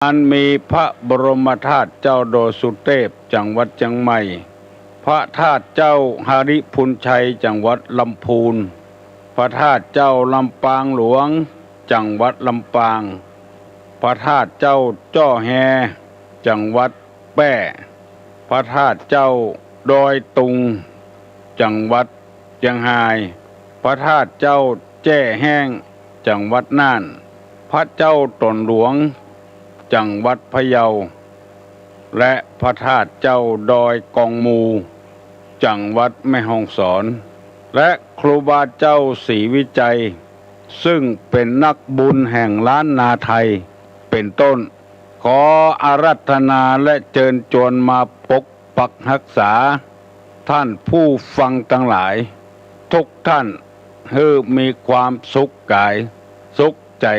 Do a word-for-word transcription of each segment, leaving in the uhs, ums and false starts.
อันมีพระบรมธาตุเจ้าดอยสุเตพ จังหวัดเจียงใหม่ พระธาตุเจ้าหริภุญชัย จังหวัดลำพูน พระธาตุเจ้าลำปางหลวง จังหวัดลำปาง พระธาตุเจ้าจ้อแฮ จังหวัดแป้ พระธาตุเจ้าดอยตุง จังหวัดเจียงฮาย พระธาตุเจ้าแจ้แฮ้ง จังหวัดน่าน พระเจ้าตนหลวง จังหวัดพะเยา และพระธาตุเจ้าดอยกองมู จังหวัดแม่ฮ่องสอน และครูบาเจ้าศรีวิชัย ซึ่งเป็นนักบุญแห่งล้านนาไทย เป็นต้น ขออาราธนาและเจิญจวนมาปกปักฮักษา ท่านผู้ฟังตังหลาย ทุกท่าน หื้อมีความสุขก๋าย สุขใจ๋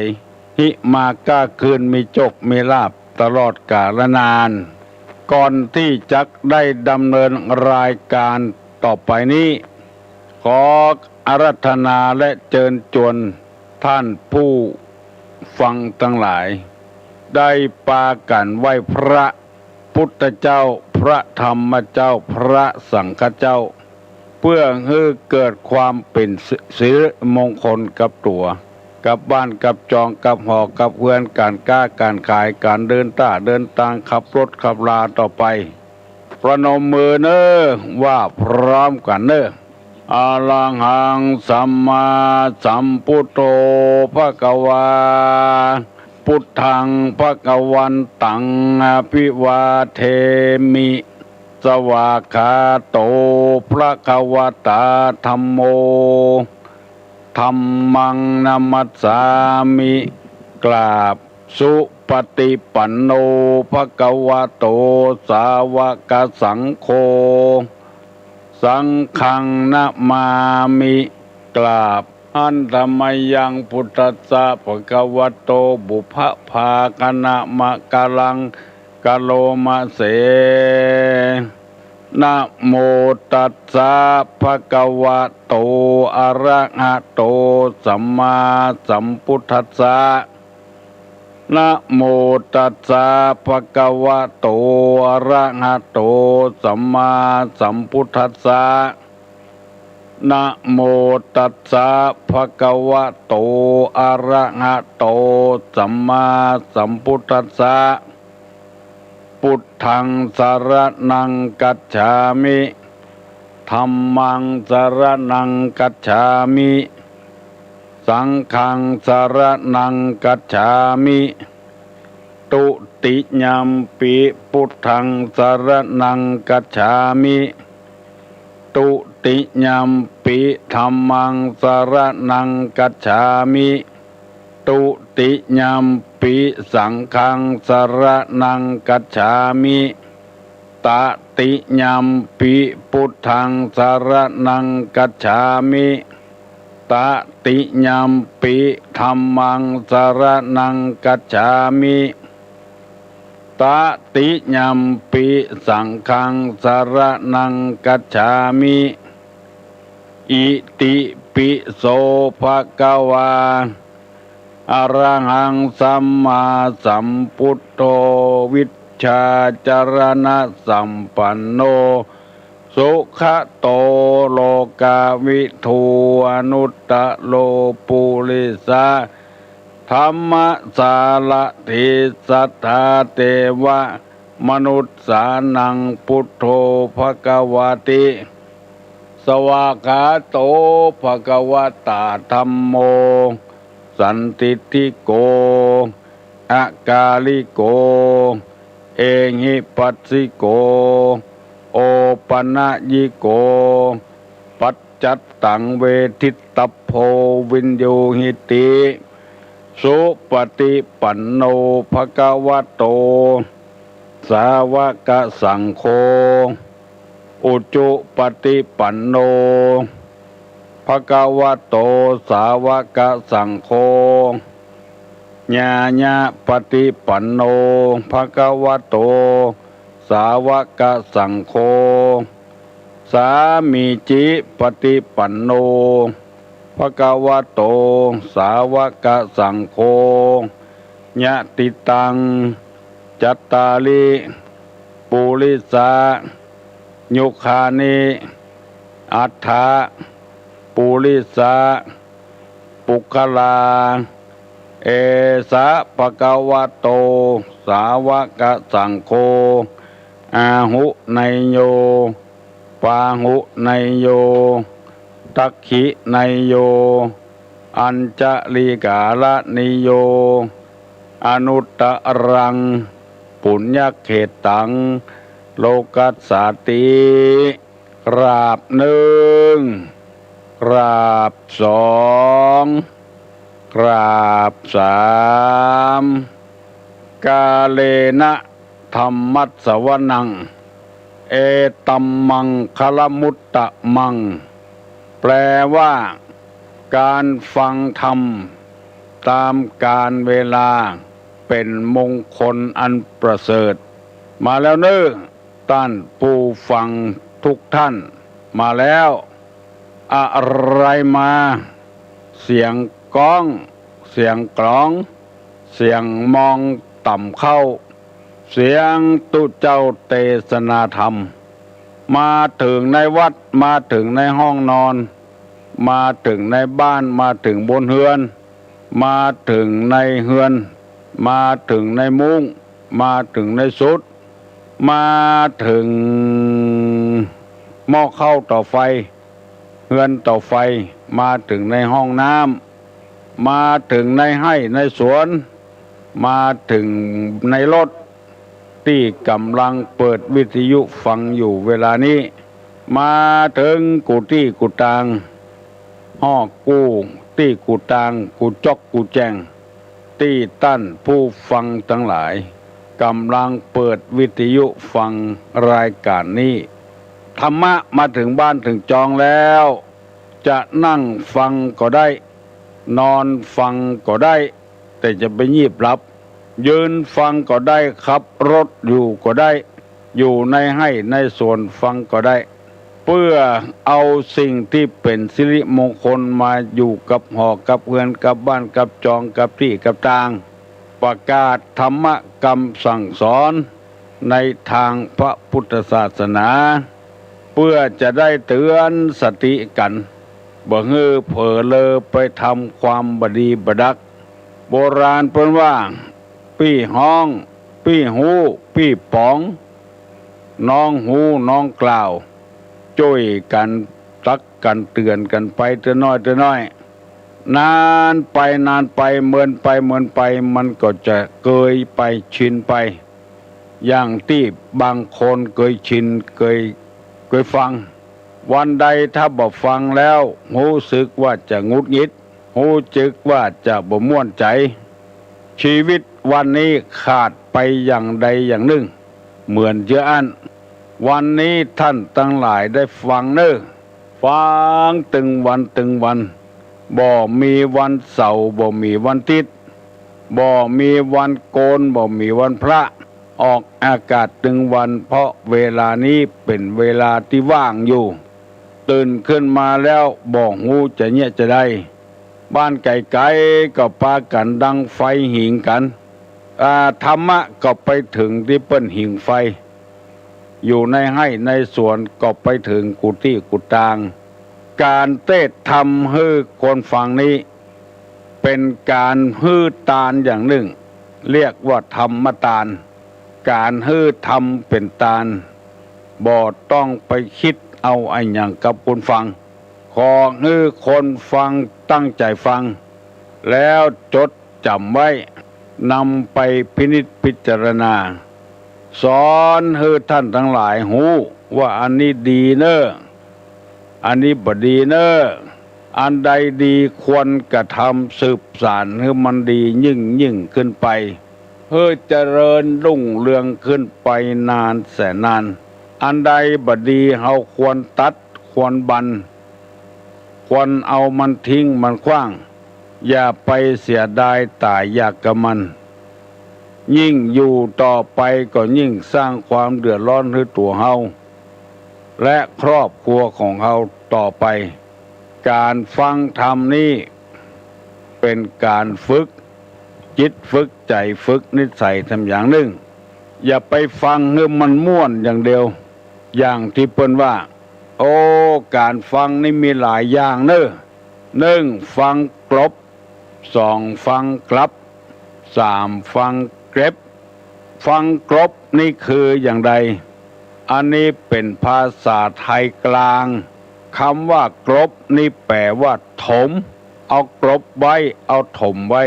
หิมาก้าคืน มีโจคมีลาภตลอดกาลนาน ก่อนตี้จักได้ดำเนินรายก๋านต่อไปนี้ ขออาราธนาและเจิญจวนท่านผู้ฟังตังหลาย ได้ปากั๋นไหว้พระ พุทธเจ้า พระธรรมเจ้า พระสังฆเจ้า เปื้อหื้อเกิดความเป๋นสิริมงคลกับตั๋ว กับบ้าน กับจอง กับหอ กับเฮือน ก๋านก๊า ก๋านขาย ก๋านเดินต้าเดินตาง ขับรถขับลาต่อไป ประนมมือเน่อ ว่าพร้อมกั๋นเน่อ อะระหัง สัมมาสัมพุทโธ ภะคะวา พุทธัง ภะคะวันตัง อะภิวาเทมิ สวากขาโต ภะคะวะตา ธัมโม ธัมมัง นะมัสสามิ กราบ สุปฏิปันโน ภะคะวะโต สาวกสังโฆ สังฆัง นะมามิ กราบ หันตะมะยัง พุทธัสสะ ภะคะวะโต ปุพพะภาคะนะมะกะลัง กะโรมะเส นะโมตัสสะ ภะคะวะโต อะระหะโต สัมมาสัมพุทธัสสะ นะโมตัสสะ ภะคะวะโต อะระหะโต สัมมาสัมพุทธัสสะ นะโมตัสสะ ภะคะวะโต อะระหะโต สัมมาสัมพุทธัสสะ พุทธัง สะระณัง คัจฉามิ ธัมมัง สะระณัง คัจฉามิ สังฆัง สะระณัง คัจฉามิ ตุติยัมปิ พุทธัง สะระณัง คัจฉามิ ตุติยัมปิ ธัมมัง สะระณัง คัจฉามิ ตุติยัมปิ สังฆัง สะระณัง คัจฉามิ ตะติยัมปิ พุทธัง สะระณัง คัจฉามิ ตะติยัมปิ ธัมมัง สะระณัง คัจฉามิ ตะติยัมปิ สังฆัง สะระณัง คัจฉามิ อิติปิโส ภะคะวา อะระหัง สัมมาสัมพุทโธ วิชชาจะรณะสัมปันโน สุขะโต โลกาวิทู อนุตตะโร ปุริสะธัมมะสารถี สัทธาเตวะมนุสสานัง พุทโธ ภะคะวาติ สวากขาโต ภะคะวะตา ธัมโม สันทิฏฐิโก อะกาลิโก เอหิปัสสิโก โอปะนะยิโก ปัจจัตตัง เวทิตตัพโพ วินยูหิติ สุปฏิปันโน ภะคะวะโต สาวกสังโฆ อุจุปฏิปันโน ภะคะวะโต สาวกสังโฆ ญาญาปฏิปันโน ภะคะวะโต สาวกสังโฆ สามีจิปฏิปันโน ภะคะวะโต สาวกสังโฆ ยะติตัง จัตตาริ ปุริสา ยุคานิ อัฏฐะ ปุริสา ปุคคลา เอสะ ภะคะวะโต สาวกสังโฆ อาหุเนยโย ปาหุเนยโย ทักขิเนยโย อัญจลิกาลนิโย อนุตตรัง ปุญญเขตตัง โลกัสสาติ กราบนึ่ง กราบสอง กราบสาม กาเลนะ ธัมมัสสวนัง เอตัมมังคะละมุตตะมัง แปลว่า การฟังธรรมตามกาลเวลา เป๋นมงคลอันประเสริฐ มาแล้วเน่อ ต้านผู้ฟังทุกท่าน มาแล้ว อะไรมา เสียงก๊อง เสียงกลอง เสียงมองต่ำเข้า เสียงตุ๊เจ้าเตสนาธรรม มาเถิงในวัด มาเถิงในห้องนอน มาเถิงในบ้าน มาเถิงบนเฮือน มาเถิงในเฮือน มาเถิงในมุ้ง มาเถิงในสุด มาเถิงหม้อข้าวต่อไฟ เฮือนต่อไฟ มาเถิงในห้องน้ำ มาเถิงในไฮ่ในสวน มาเถิงในรถ ตี้ก๋ำลังเปิดวิทยุฟังอยู่เวลานี้ มาเถิงกู้ตี้กู้ตาง ฮอดกู้ตี้กู้ตาง กู้จ๊อกกู้แจ้ง ตี้ต้านผู้ฟังตังหลาย ก๋ำลังเปิดวิทยุฟังรายก๋านนี้ ธรรมะมาเถิงบ้านเถิงจองแล้ว จะนั่งฟังก็ได้ นอนฟังก็ได้ แต่จะไปยีบหลับ ยืนฟังก็ได้ ขับรถอยู่ก็ได้ อยู่ในไฮ่ในสวนฟังก็ได้ เปื้อเอาสิ่งตี้เป๋นสิริมงคลมาอยู่กับหอกับเฮือนกับบ้านกับจองกับตี้กับตาง ประกาศธรรมะกำสั่งสอนในตางพระพุทธศาสนา เปื้อจะได้เตื๋อนสติกั๋น บ่หื้อเผลอเลอไปทำความบ่ดีบ่ดัก โบราณเปิ้นว่า ปี้ฮ้อง ปี้ฮู้ ปี้ป๋อง น้องฮู้น้องกล่าว จ้วยกั๋นตักกั๋นเตื๋อนกั๋นไปเตื้อน้อยเตื้อน้อย นานไปนานไป เมินไปเมินไป มันก็จะเกยไป ชินไป อย่างตี้บางคนเกยชิน เกย เกยฟัง วันใดถ้าบ่ฟังแล้ว ฮู้สึกว่าจะหงุดหงิด ฮู้สึกว่าจะบ่ม่วนใจ๋ ชีวิตวันนี้ขาดไปอย่างใดอย่างนึ่ง เหมือนเจื้ออั้น วันนี้ต้านตังหลายได้ฟังเน่อ ฟังตึงวันตึงวัน บ่มีวันเสาร์ บ่มีวันอาทิตย์ บ่มีวันโกน บ่มีวันพระ ออกอากาศตึงวัน เพราะเวลานี้เป๋นเวลาตี้ว่างอยู่ ตื่นขึ้นมาแล้วบ่ฮู้จะเยียะจะใด บ้านไก๋ๆ ก็ปากั๋นดังไฟหิงกั๋น อา ธรรมะก็ไปเถิงตี้เปิ้นหิงไฟ อยู่ในไฮ่ในสวนก็ไปเถิงกู้ตี้กู้ตาง ก๋านเตศน์ธรรมหื้อคนฟังนี้ เป๋นก๋านหื้อตานอย่างนึ่ง เรียกว่าธรรมตาน ก๋านหื้อธรรมเป๋นตาน บ่ต้องไปกึ๊ดเอาอะหยังกับคนฟัง ขอหื้อคนฟังตั้งใจ๋ฟัง แล้วจดจ๋ำไว้ นำไปพินิจพิจารณา สอนหื้อต้านตังหลายฮู้ว่าอันนี้ดีเน่อ อันนี้บ่ดีเน่อ อันใดดีควรกระทำสืบสานหื้อมันดียิ่งๆ ขึ้นไป หื้อเจริญรุ่งเรืองขึ้นไปนานแสนนาน อันใดบ่ดีเฮาควรตัดควรบั่น ควรเอามันทิ้งมันขว้าง อย่าไปเสียดายต๋ายอยากกับมัน ยิ่งอยู่ต่อไปก็ยิ่งสร้างความเดือดร้อนหื้อตั๋วเฮา และครอบครัวของเฮาต่อไป ก๋านฟังธรรมนี้เป๋นก๋านฝึกจิตฝึกใจ๋ฝึกนิสัยธรรมอย่างนึ่ง อย่าไปฟังหื้อมันม่วนอย่างเดียว อย่างตี้เปิ้นว่า โอ้ ก๋านฟังนี่มีหลายอย่างเน่อ นึ่ง ฟังกลบ สอง ฟังกลับ สาม ฟังเก็บ ฟังกลบนี่คืออย่างใด อันนี้เป๋นภาษาไทยกลาง กำว่ากลบนี่แป๋ว่าถม เอากลบไว้ เอาถมไว้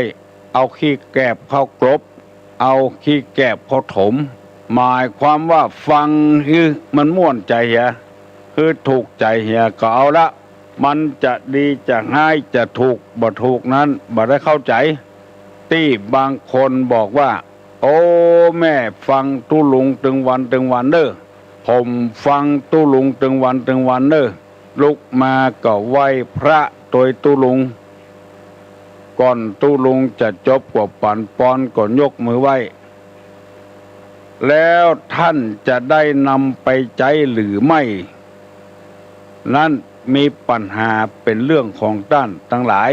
เอาขี้แกบเข้ากลบ เอาขี้แกบเข้าถม หมายความว่าฟังหื้อมันม่วนใจ๋เหีย หื้อถูกใจ๋เหียก็เอาละ มันจะดีจะฮ้ายจะถูกบ่ถูกนั้นบ่ได้เข้าใจ๋ ตี้บางคนบอกว่า โอ้ แม่ฟังตุ๊ลุงตึงวันตึงวันเน่อ ผมฟังตุ๊ลุงตึงวันตึงวันเน่อ ลุกมาก็ไหว้พระตวยตุ๊ลุง ก่อนตุ๊ลุงจะจบกว่าปั๋นปอนก็ยกมือไหว้ แล้วต้านจะได้นำไปใจ๊หรือไม่ นั้นมีปัญหาเป๋นเรื่องของต้านตังหลาย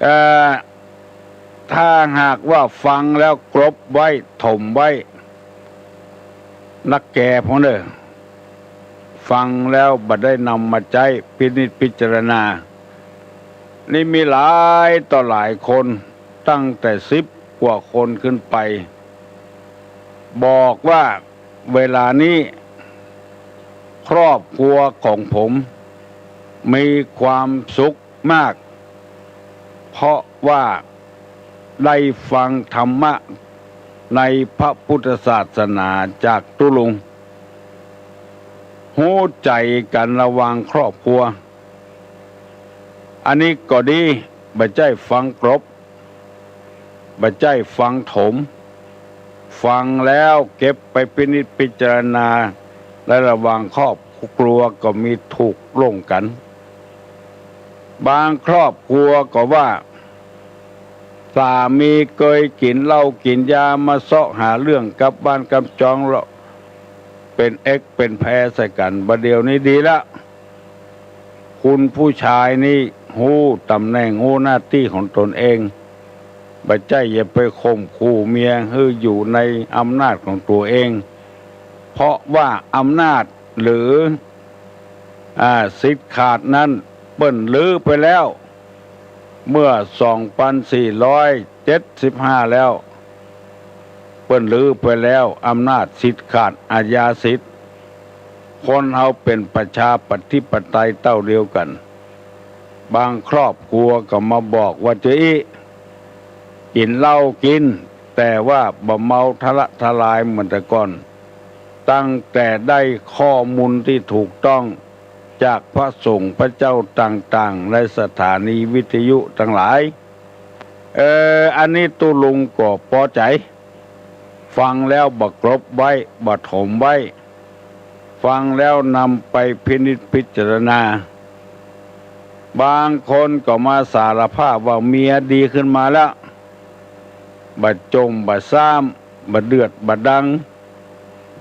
เอ่อ ถ้าหากว่าฟังแล้วกลบไว้ ถมไว้ นักแก่พ่องเน่อ ฟังแล้วบ่ได้นำมาใจ๊พินิจพิจารณา นี่มีหลายต่อหลายคน ตั้งแต่สิบกว่าคนขึ้นไป บอกว่าเวลานี้ครอบครัวของผมมีความสุขมาก เพราะว่าได้ฟังธรรมะในพระพุทธศาสนาจากตุ๊ลุง ฮู้ใจ๋กั๋นระหว่างครอบครัว อันนี้ก็ดี บ่ใจ้ฟังกลบ บ่ใจ้ฟังถม ฟังแล้วเก็บไปพินิจพิจารณา ในระหว่างครอบครัวก็มีถูกลงกั๋น บางครอบครัวก็ว่า สามีเกยกิ๋นเหล้ากิ๋นยามาเซาะหาเรื่องกับบ้านกับจองแล้ว เป๋นเอ็กเป๋นแพรใส่กั๋น บ่าเดี่ยวนี้ดีละ คุณผู้ชายนี่ฮู้ต๋ำแหน่งฮู้หน้าตี้ของตนเอง บ่ใจ้อย่าไปข่มขู่เมียหื้ออยู่ในอำนาจของตั๋วเอง เพราะว่าอำนาจหรือ อ่า สิทธิ์ขาดนั้นเปิ้นรื้อไปแล้ว เมื่อสองปันสี่ร้อยเจ็ดสิบห้าแล้ว เปิ้นรื้อไปแล้ว อำนาจสิทธิ์ขาดอาญาสิทธิ์ คนเฮาเป๋นประชาธิปไตยเต้าเดียวกั๋น บางครอบครัวก็มาบอกว่าจะอี้ กิ๋นเหล้ากิ๋น แต่ว่าบ่เมาทะละทะลายเหมือนแต่ก่อน ตั้งแต่ได้ข้อมูลตี้ถูกต้องจากพระสงฆ์พระเจ้าต่างๆ ในสถานีวิทยุตังหลาย เออ อันนี้ตุ๊ลุงก็ปอใจ๋ ฟังแล้วบ่กลบไว้ บ่ถมไว้ ฟังแล้วนำไปพินิจพิจารณา บางคนก็มาสารภาพว่าเมียดีขึ้นมาแล้ว บ่จ่มบ่ซ้ำ บ่เดือดบ่ดัง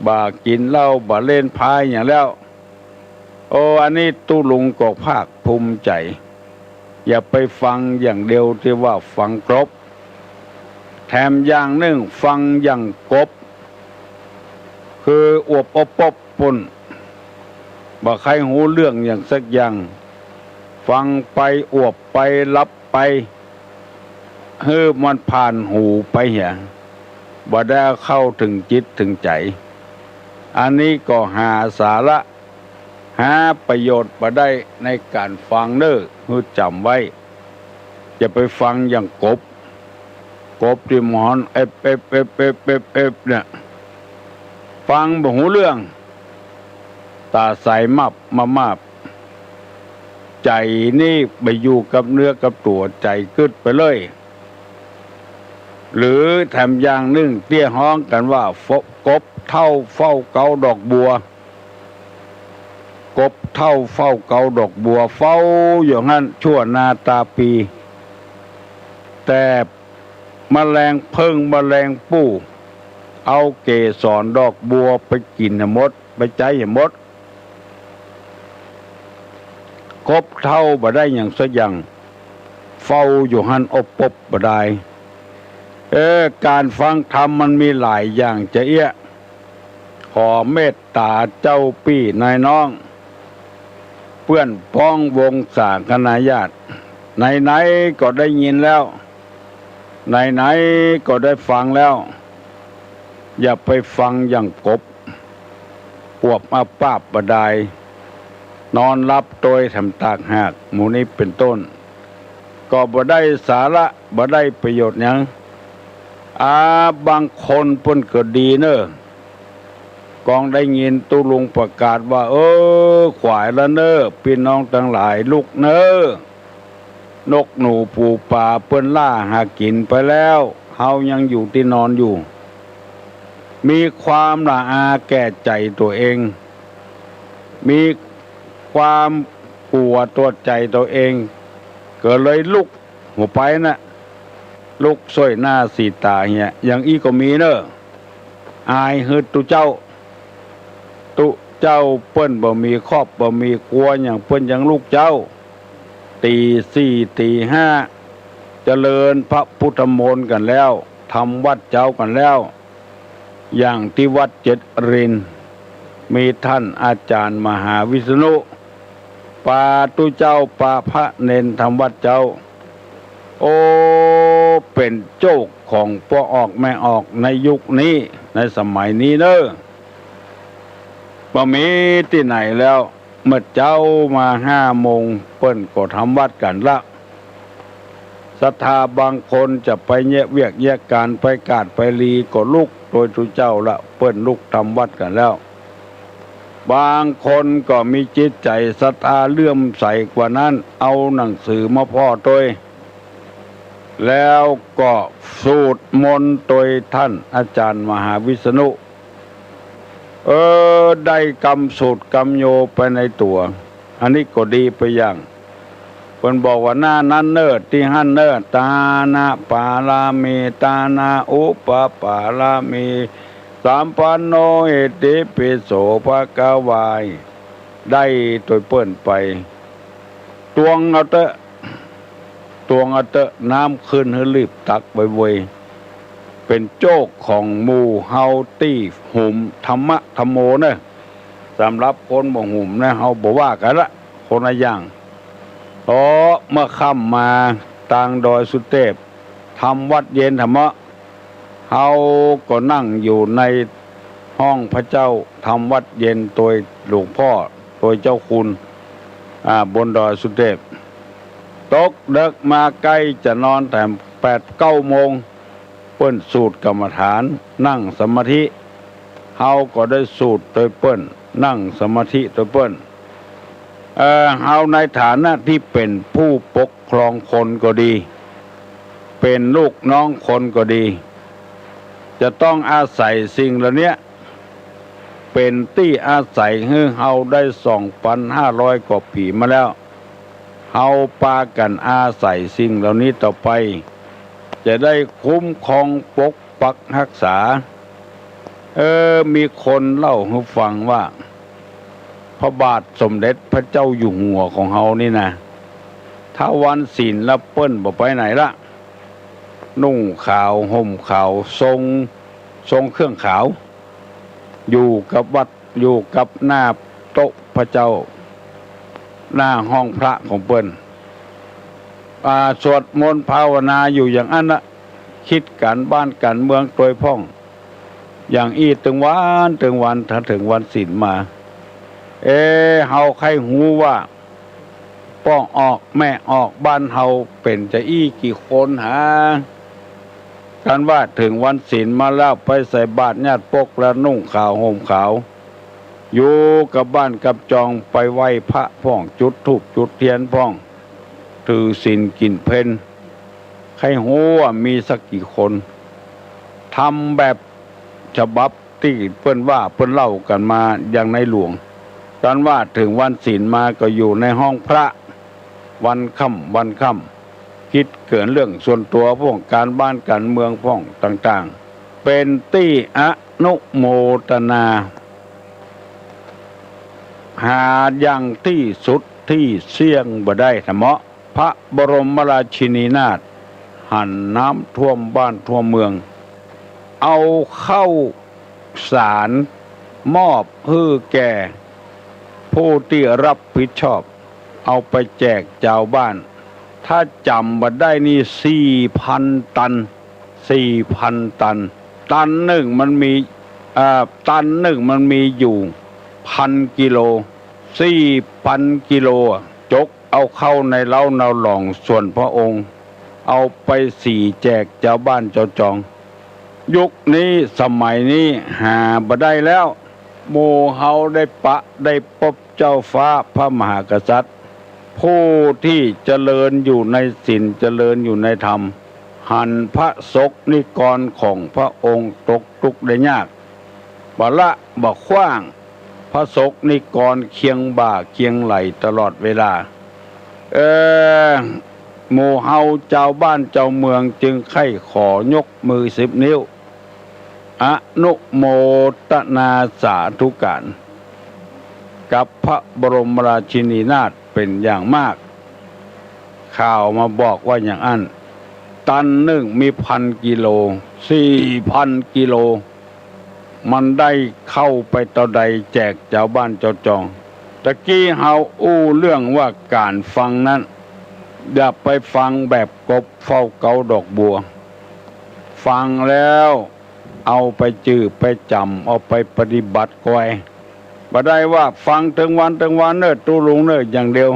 บ่กิ๋นเหล้า บ่เล่นไพ่อย่างแล้ว โอ้ อันนี้ตุ๊ลุงก็ภาคภูมิใจ๋ อย่าไปฟังอย่างเดียวตี้ว่าฟังกลบ แถมอย่างนึ่งฟังอย่างกบ คืออวบอบปบปุ้น บ่ใค่ฮู้เรื่องอย่างสักอย่าง ฟังไปอวบไปหลับไป หื้อมันผ่านหูไปเหีย บ่ได้เข้าเถิงจิตเถิงใจ๋ อันนี้ก็หาสาระ หาประโยชน์บ่ได้ในก๋านฟังเน่อ หื้อจ๋ำไว้ อย่าไปฟังอย่างกบ กบตี้มันฮ้องเอ็บเอ็บเอ็บเนี่ย ฟังบ่ฮู้เรื่อง ต๋าใสมับมามาบ ใจ๋นี่ไปอยู่กับเนื้อกับตั๋ว ใจ๋กึ๊ดไปเลย หรือแถมอย่างนึ่งเตี้ยฮ้องกั๋นว่า ฟ- กบเฒ่าเฝ้าเกาดอกบัว กบเฒ่าเฝ้าเกาดอกบัว เฝ้าอยู่หั้นชั่วนาตาปี แต่แมลงเผิ้งแมลงปู้ เอาเกสรดอกบัวไปกิ๋นหื้อหมด ไปใจ๊หื้อหมด กบเฒ่าบ่ได้หยังสักอย่าง เฝ้าอยู่หั้นอบปบบ่ได้ เออ ก๋านฟังธรรมมันมีหลายอย่างจะเอี้ยะ ขอเมตต๋าเจ้าปี้นายน้อง เปื้อนป๊องวงศาคณาญาติ ไหนๆ ก็ได้ยินแล้ว ไหนๆ ก็ได้ฟังแล้ว อย่าไปฟังอย่างกบ ปวบอับปาบบ่ดาย นอนหลับโตยแถมตากหาก หมู่นี้เป๋นต้น ก็บ่ได้สาระ บ่ได้ประโยชน์หยัง อา บางคนเปิ้นก็ดีเน่อ กองได้ยินตุ๊ลุงประกาศว่า เออ ขวายละเน่อ ปี้น้องตังหลายลุกเน่อ นกหนูปูป๋าเปิ้นล่าหากิ๋นไปแล้ว เฮายังอยู่ตี้นอนอยู่ มีความละอาแก่ใจ๋ตั๋วเอง มีความกั๋วตั๋วใจ๋ตั๋วเอง ก็เลยลุกหัวไปน่ะ ลุกซ่วยหน้าสีต๋าเหีย อย่างอี้ก็มีเน่อ อายหื้อตุ๊เจ้า ตุ๊เจ้าเปิ้นบ่มีครอบบ่มีครัวหยัง เปิ้นยังลุกเจ๊า ตี๋สี่ตี๋ห้า เจริญพระพุทธมนต์กั๋นแล้ว ทำวัตรเจ๊ากั๋นแล้ว อย่างตี้วัดเจ็ดรินทร์ มีต้านอาจ๋ารย์มหาวิษณุ ปาตุ๊เจ้าปาพระเณรทำวัตรเจ๊า โอ้ เป๋นโจ้ของป้อออกแม่ออกในยุคนี้ ในสมัยนี้เน่อ บ่มีตี้ไหนแล้ว เมื่อเจ๊ามาห้าโมง เปิ้นก็ทำวัตรกั๋นละ ศรัทธาบางคนจะไปเยียะเวียกเยียะก๋าน ไปกาดไปลี ก็ลุกโตยตุ๊เจ้าละ เปิ้นลุกทำวัตรกั๋นแล้ว บางคนก็มีจิตใจ๋ศรัทธาเลื่อมใสกว่านั้น เอาหนังสือมาผ่อโตย แล้วก็สูตรมนต์โตยต้านอาจ๋ารย์มหาวิษณุ เออ ได้กำสูตรกำโยไปในตั๋ว อันนี้ก็ดีไปอย่าง เปิ้นบอกว่าหน้านั้นเน่อ ตี้หั้นเน่อ ตานะปารามี ตานะอุปปารามี สัมปันโน อิติปิโส ภะคะวา ได้โตยเปิ้นไป ตวงเอาเต๊อะ ตวงเอาเต๊อะ น้ำขึ้นหื้อรีบตักไวๆ เป๋นโจ้ของหมู่เฮาตี้หุมธรรมะธัมโมเน่อ สำหรับคนบ่หุมนะ เฮาบ่ว่ากั๋นละ คนละอย่าง เพราะเมื่อค่ำมาตางดอยสุเตพ ทำวัตรเย็นธรรมะ เฮาก็นั่งอยู่ในห้องพระเจ้า ทำวัตรเย็นโตยหลวงพ่อ โตยเจ้าคุณ อ่า บนดอยสุเตพ ตกเดิ็กมาใก้จะนอนแถมแปดเก้าโมง เปิ้นสูตรกรรมฐาน นั่งสมาธิ เฮาก็ได้สูตรโตยเปิ้น นั่งสมาธิโตยเปิ้น เอ่อ เฮาในฐานะตี้เป๋นผู้ปกครองคนก็ดี เป๋นลูกน้องคนก็ดี จะต้องอาศัยสิ่งเหล่าเนี้ย เป๋นตี้อาศัยหื้อเฮาได้สองปันห้าร้อยกว่าปี๋มาแล้ว เฮาปากั๋นอาศัยสิ่งเหล่านี้ต่อไป จะได้คุ้มครองปกปักฮักษา เออ มีคนเล่าหื้อฟังว่า พระบาทสมเด็จพระเจ้าอยู่หัวของเฮานี่นะ ถ้าวันศีลแล้วเปิ้นบ่ไปไหนละ นุ่งขาวห่มขาว ทรง ทรงเครื่องขาว อยู่กับวัตร อยู่กับหน้าโต๊ะพระเจ้า หน้าห้องพระของเปิ้น อ่า สวดมนต์ภาวนาอยู่อย่างอั้นละ คิดก๋านบ้านก๋านเมืองโตยพ่อง อย่างอี้ตึงวันตึงวัน ถ้าเถิงวันศีลมา เอ เฮาใค่ฮู้ว่า ป้อออกแม่ออกบ้านเฮาเป๋นจาอี้กี่คนหา กันว่าเถิงวันศีลมาแล้ว ไปใส่บาตรญาติปกแล้ว นุ่งขาวห่มขาว อยู่กับบ้านกับจอง ไปไหว้พระพ่อง จุดธูปจุดเตียนพ่อง ถือศีลกิ๋นเพล ใค่ฮู้ว่ามีสักกี่คน ทำแบบฉบับตี้เปิ้นว่าเปิ้นเล่ากั๋นมาอย่างในหลวง กันว่าเถิงวันศีลมาก็อยู่ในห้องพระ วันค่ำวันค่ำ คิดเกินเรื่องส่วนตั๋วพ่อง ก๋านบ้านก๋านเมืองพ่องต่างๆ เป๋นตี้อนุโมทนา หาอย่างตี้สุดตี้เสี้ยงบ่ได้ธรรมะ พระบรมราชินีนาถ หันน้ำท่วมบ้านท่วมเมือง เอาข้าวสารมอบหื้อแก่ผู้ตี้ฮับผิดชอบ เอาไปแจกจาวบ้าน ถ้าจ๋ำบ่ได้นี่ สี่พันตัน สี่พันตัน ตันนึ่งมันมี เอ่อ ตันนึ่งมันมีอยู่พันกิโล สี่พันกิโล จกเอาเข้าในเล้าเนาหล่องส่วนพระองค์ เอาไปสีแจกจาวบ้านจาวจอง ยุคนี้สมัยนี้หาบ่ได้แล้ว หมู่เฮาได้ปะได้ปบเจ้าฟ้าพระมหากษัตริย์ ผู้ตี้เจริญอยู่ในศีลเจริญอยู่ในธรรม หันพระสกนิกรของพระองค์ตกตุ๊กข์ได้ยาก บ่ละบ่ขว้าง พระสกนิกรเคียงบ่าเคียงไหล่ตลอดเวลา เออ หมู่เฮาจาวบ้านจาวเมืองจึงใค่ขอยกมือสิบนิ้ว อนุโมทนาสาธุการ กับพระบรมราชินีนาถเป๋นอย่างมาก ข่าวมาบอกว่าอย่างอั้น ตันนึ่งมีพันกิโล สี่พันกิโล มันได้เข้าไปเต้าใดแจกจาวบ้านจาวจอง ตะกี้เฮาอู้เรื่องว่าก๋านฟังนั้น อย่าไปฟังแบบกบเฝ้าเก๊าดอกบัว ฟังแล้วเอาไปจื้อไปจ๋ำ เอาไปปฏิบัติไกว บ่ได้ว่าฟังตึงวันตึงวันเน่อตุ๊ลุงเน่ออย่างเดียว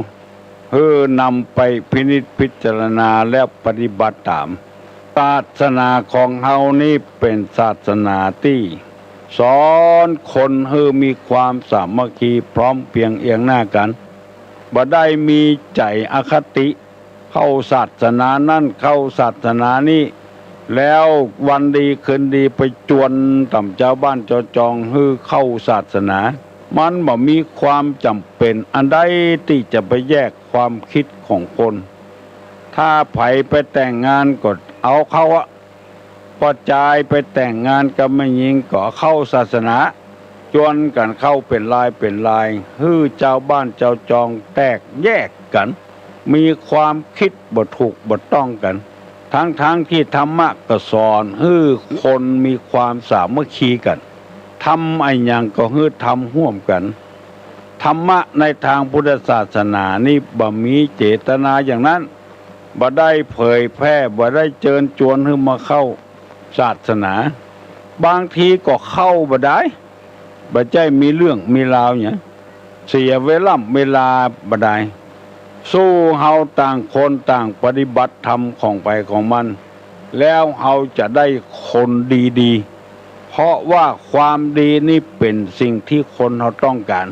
หื้อนำไปพินิจพิจารณาแล้วปฏิบัติต๋าม ศาสนาของเฮานี้เป๋นศาสนาตี้สอนคนหื้อมีความสามัคคีพร้อมเพียงเอียงหน้ากั๋น บ่ได้มีใจ๋อคติ เข้าศาสนานั้นเข้าศาสนานี้ แล้ววันดีคืนดีไปจวนต๋ามจาวบ้านจาวจองหื้อเข้าศาสนา มันบ่มีความจ๋ำเป๋นอันใดตี้จะไปแยกความกึ๊ดของคน ถ้าใผไปแต่งงานก็เอาเข้าอะ ป้อจายไปแต่งงานกับแม่ญิงก็เข้าศาสนา จวนกั๋นเข้าเป๋นลายเป๋นลาย หื้อจาวบ้านจาวจองแตกแยกกั๋น มีความกึ๊ดบ่ถูกบ่ต้องกั๋น ทั้งๆ ตี้ธรรมะก็สอนหื้อคนมีความสามัคคีกั๋น ทำอะหยังก็หื้อทำฮ่วมกั๋น ธรรมะในตางพุทธศาสนานี้บ่มีเจตนาอย่างนั้น บ่ได้เผยแพร่ บ่ได้เจิญจวนหื้อมาเข้าศาสนา บางทีก็เข้าบ่ได้ บ่ใจ้มีเรื่องมีราวหยัง เสียเวล่ำเวลาบ่ได้ สู้เฮาต่างคนต่างปฏิบัติธรรมของใผของมัน แล้วเฮาจะได้คนดีๆ เพราะว่าความดีนี้เป๋นสิ่งตี้คนเฮาต้องก๋าน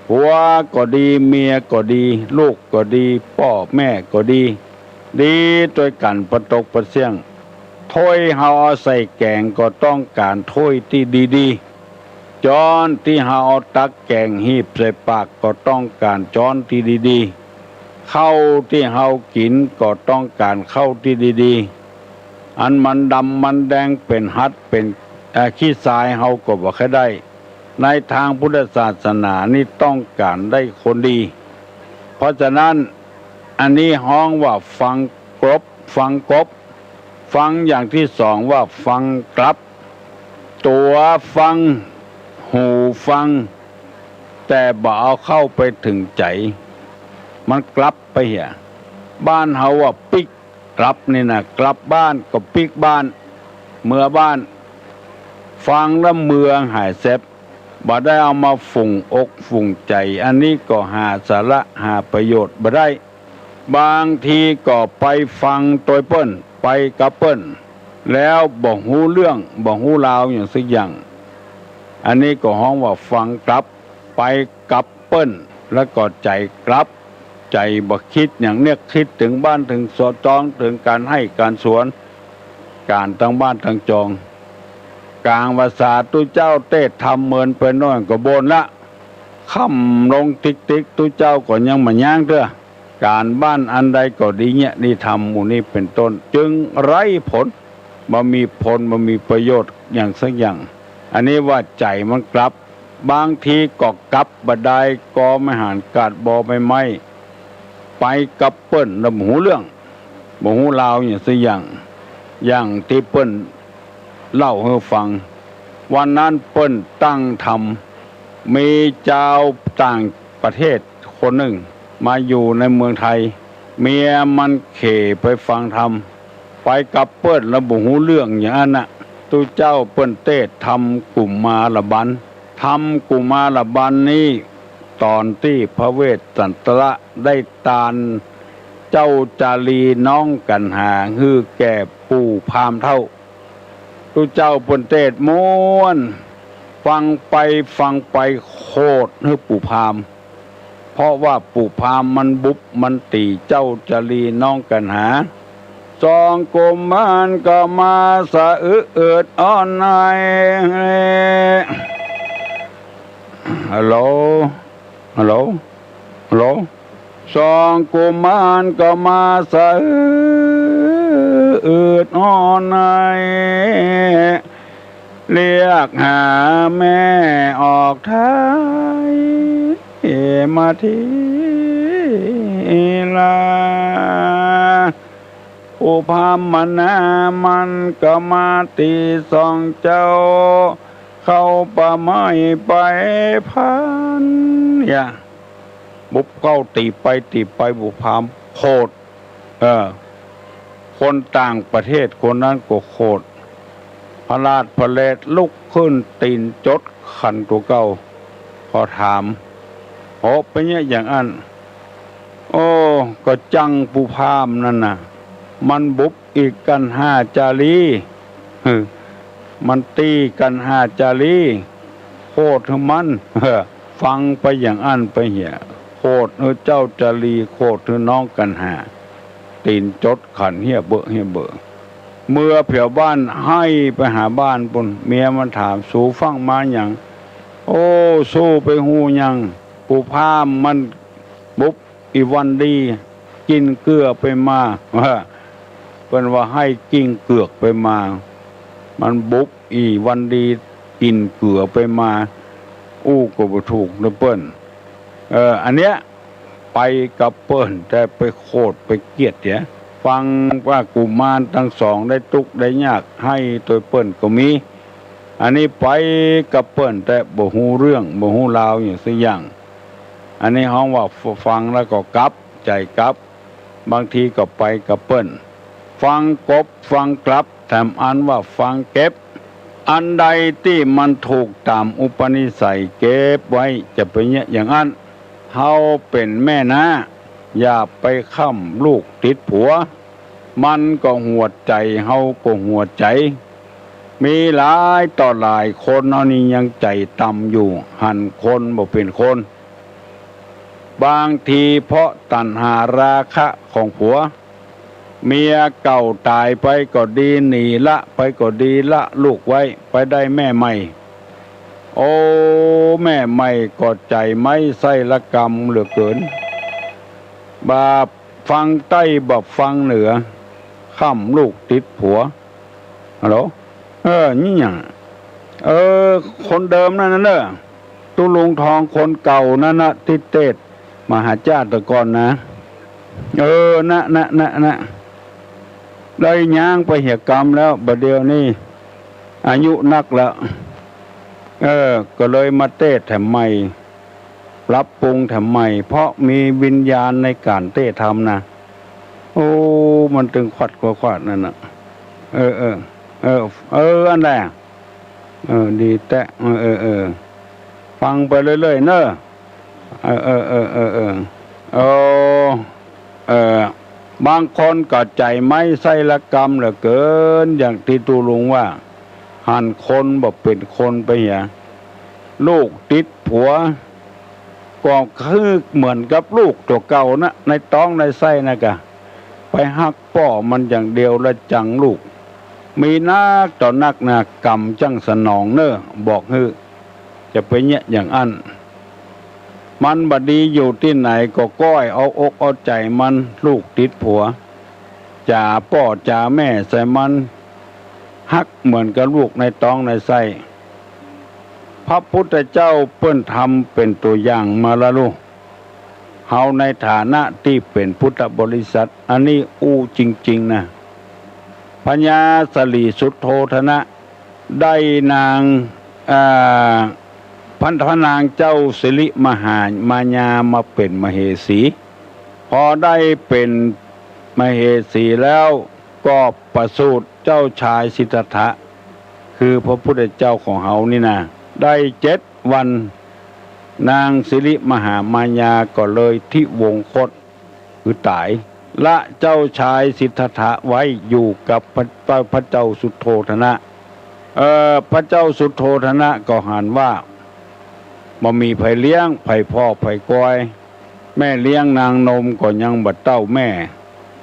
ผัวก็ดี เมียก็ดี ลูกก็ดี ป้อแม่ก็ดี ดีตวยกั๋นปะตกปะเสี้ยง ถ้วยเฮาเอาใส่แก๋งก็ต้องก๋านถ้วยตี้ดีๆ จ๊อนตี้เฮาเอาตักแก๋งหีบใส่ปากก็ต้องก๋านจ๊อนตี้ดีๆ ข้าวตี้เฮากิ๋นก็ต้องก๋านข้าวตี้ดีๆ อันมันดำมันแดงเป๋นฮัดเป๋น เอ่อ ขี้ทรายเฮาก็บ่ใค่ได้ ในตางพุทธศาสนานี้ต้องก๋านได้คนดี เพราะฉะนั้น อันนี้ฮ้องว่าฟังกลบ ฟังกบ ฟังอย่างตี้สองว่าฟังกลับ ตั๋วฟัง หูฟัง แต่บ่เอาเข้าไปเถิงใจ๋ มันกลับไปเหีย บ้านเฮาว่าปิ๊กกลับนี่นะ กลับบ้านก็ปิ๊กบ้าน เมือบ้าน ฟังแล้วเมือหายแซบ บ่ได้เอามาฝูงอกฝูงใจ๋ อันนี้ก็หาสาระหาประโยชน์บ่ได้ บางทีก็ไปฟังตวยเปิ้น ไปกับเปิ้น แล้วบ่ฮู้เรื่อง บ่ฮู้ราวหยังสักอย่าง อันนี้ก็ฮ้องว่าฟังกลับ ไปกับเปิ้น แล้วก็ใจ๋กลับ ใจ๋บ่กึ๊ดหยัง เนียกกึ๊ดเถิงบ้านเถิงซอง เถิงก๋านไฮ่ก๋านสวน ก๋านตางบ้านตางจอง ก๋างว่าสาธุเจ้าเตศน์ธรรมเมินไปหน้อยก็บ่นละ ค่ำลงติ๊กๆ ตุ๊เจ้าก็ยังบ่ย้างเตื้อ ก๋านบ้านอันใดก็ดีเยียะดีธรรมหมู่นี้เป๋นต้น จึงไร้ผล บ่มีผล บ่มีประโยชน์หยังสักอย่าง อันนี้ว่าใจ๋มันกลับ บางทีก็กลับบ่ได้ กอไม้หาญกาดบอใบไม้ ไปกับเปิ้นแล้วบ่ฮู้เรื่อง บ่ฮู้ราวหยังสักอย่าง อย่างตี้เปิ้นเล่าหื้อฟัง วันนั้นเปิ้นตั้งธรรม มีจาวต่างประเทศคนนึ่ง มาอยู่ในเมืองไทย เมียมันเข่ไปฟังธรรม ไปกับเปิ้นแล้วบ่ฮู้เรื่องอย่างอั้นน่ะ ตุ๊เจ้าเปิ้นเตสน์ธรรมกุมารบัน ธรรมกุมารบันนี้ ต๋อนตี้พระเวสสันตระได้ตานเจ้าจารีน้องกัณหาหื้อแก่ปู่พราหมณ์เฒ่า ตุ๊เจ้าเปิ้นเตสน์ม่วน ฟังไปฟังไปโขดหื้อปู่พราหมณ์ เพราะว่าปู่พราหมณ์มันบุบมันตี๋เจ้าจารีน้องกัณหา สองกุมารก็มาสะอื้นอืดอ้อนใน ฮัลโหล ฮัลโหล ฮัลโหล สองกุมารก็มาสะอื้นอืดอ้อนใน เรียกหาแม่ออกไทยมาทีละ ปู่พราหมณ์มะนามันก็มาตี๋สองเจ้า เข้าป่าไม้ไปพัน อย่า บุบเข้าตี๋ไปตี๋ไป ปู่พราหมณ์โขด เออ คนต่างประเทศคนนั้นก็โขด พลาดพลาดลุกขึ้น ตี๋นจดขันตั๋วเก่า ก็ถาม โอ้ เป๋นเยียะอย่างอั้น โอ้ ก็จั้งปู่พราหมณ์นั่นน่ะ มันบุบ อีกัณหาจารี เออ มันตี๋กัณหาจารี โขดหื้อมัน เออ ฟังไปอย่างอั้นไปเหีย โขดหื้อเจ้าจารี โขดหื้อน้องกัณหา ตี๋นจดขันเฮี้ยเบอะเฮี้ยเบอะ เมื่อเผียวบ้านไห้ไปหาบ้านปุ้น เมียมันถาม สูฟั่งมาหยัง โอ้ สูไปฮู้หยัง ปู่พราหมณ์มันบุบ อี่วันดีกิ๋นเกือไปมา เปิ้นว่าไห้กิ๋นเกือกไปมา มันบุบอี่วันดีกิ๋นเกือไปมา อู้ก็บ่ถูกเน่อเปิ้น เออ อันเนี้ยไปกับเปิ้น แต่ไปโขดไปเกลียดเหีย ฟังว่ากุมารตังสองได้ตุ๊กข์ได้ยากไห้ตวยเปิ้นก็มี อันนี้ไปกับเปิ้นแต่บ่ฮู้เรื่องบ่ฮู้ราวหยังสักอย่าง อันนี้ฮ้องว่าฟ- ฟังแล้วก็กลับใจ๋กลับ บางทีก็ไปกับเปิ้น ฟังกบฟังกลับ แถมอันว่าฟังเก็บ อันใดตี้มันถูกต๋ามอุปนิสัยเก็บไว้ จะเป๋นเยียะอย่างอั้น เฮาเป๋นแม่น้า อย่าไปค้ำลูกติดผัว มันก็หวดใจ๋ เฮาก็หวดใจ๋ มีหลายต่อหลายคนเฮานี้ยังใจ๋ต่ำอยู่ หันคนบ่เป๋นคน บางทีเพราะตัณหาราคะของผัว เมียเก่าต๋ายไปก็ดี หนีละไปก็ดี ละลูกไว้ ไปได้แม่ใหม่ โอ้ แม่ใหม่ก็ใจ๋ไม้ไส้ละกรรมเหลือเกิน บ่ฟังใต้บ่ฟังเหนือ ค้ำลูกติดผัว ฮัลโหล เออ นี่หยัง เออ คนเดิมนั่นน่ะเน่อ ตุ๊ลุงทองคนเก่านั่นน่ะ ตี้เตสน์มหาจ้าตะก่อนนะ เออ นะ นะ นะ นะ ได้ย้างไปเหียกำแล้ว บ่าเดี่ยวนี้อายุนักแล้ว เออ ก็เลยมาเตสน์แถมใหม่ ปรับปรุงแถมใหม่ เพราะมีวิญญาณในก๋านเตสน์ธรรมนะ โอ้ มันตึงขวัดขวัดนั่นน่ะ เออ เออ เออ เออ อันแหละ เออ ดีแต๊ เออ เออ เออ ฟังไปเรื่อยๆ เน่อ เออ เออ เออ เออ เออ เออ เออ บางคนก็ใจ๋ไม้ไส้ละกรรมเหลือเกิน อย่างตี้ตุ๊ลุงว่า หันคนบ่เป๋นคนไปเหีย ลูกติดผัว ก็คือเหมือนกับลูกตั๋วเก่านะ ในต๊องในไส้นะกะ ไปฮักป้อมันอย่างเดียวละจังลูก มีนักต่อนักนะ กรรมจั้งสนองเน่อ บอกหื้อ จะเป๋นเยียะอย่างอั้น มันบ่ดีอยู่ตี้ไหนก็ก้อยเอาอกเอาใจ๋มัน ลูกติดผัว จ๋าป้อจ๋าแม่ใส่มัน ฮักเหมือนกับลูกในต๊องในไส้ พระพุทธเจ้าเปิ้นทำเป๋นตั๋วอย่างมาละลูก เฮาในฐานะตี้เป๋นพุทธบริษัท อันนี้อู้จริงๆ นะ พญาสริสุทโธทนะได้นาง อ่า พระ พระนางเจ้าสิริมหามาญามาเป๋นมเหสี พอได้เป๋นมเหสีแล้วก็ประสูติเจ้าชายสิทธัตถะ คือพระพุทธเจ้าของเฮานี่นะ ได้เจ็ดวัน นางสิริมหามายาก็เลยทิวงคต คือต๋าย ละเจ้าชายสิทธัตถะไว้อยู่กับพระ พระ พระเจ้าสุทโธทนะ เอ่อ พระเจ้าสุทโธทนะก็หันว่าบ่มีใผเลี้ยง ใผพ่อใผกอย แม่เลี้ยงนางนมก็ยังบ่เต้าแม่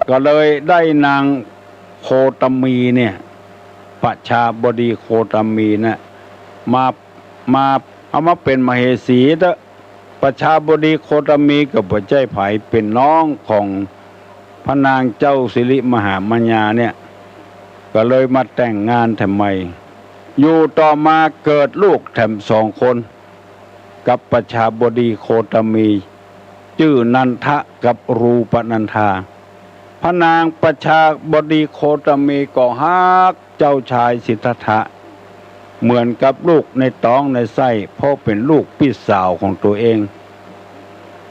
ก็เลยได้นางโคตมีเนี่ย ประชาบดีโคตมีน่ะ มา มา เอามาเป๋นมเหสีเต๊อะ ประชาบดีโคตมีก็บ่ใจ้ใผ เป๋นน้องของพระนางเจ้าสิริมหามายาเนี่ย ก็เลยมาแต่งงานแถมใหม่ อยู่ต่อมาเกิดลูกแถมสองคน กับประชาบดีโคตมี จื้อนันทะกับรูปนันธา พระนางประชาบดีโคตมีก็ฮักเจ้าชายสิทธัตถะ เหมือนกับลูกในต๊องในไส้ เพราะเป๋นลูกปี้สาวของตั๋วเอง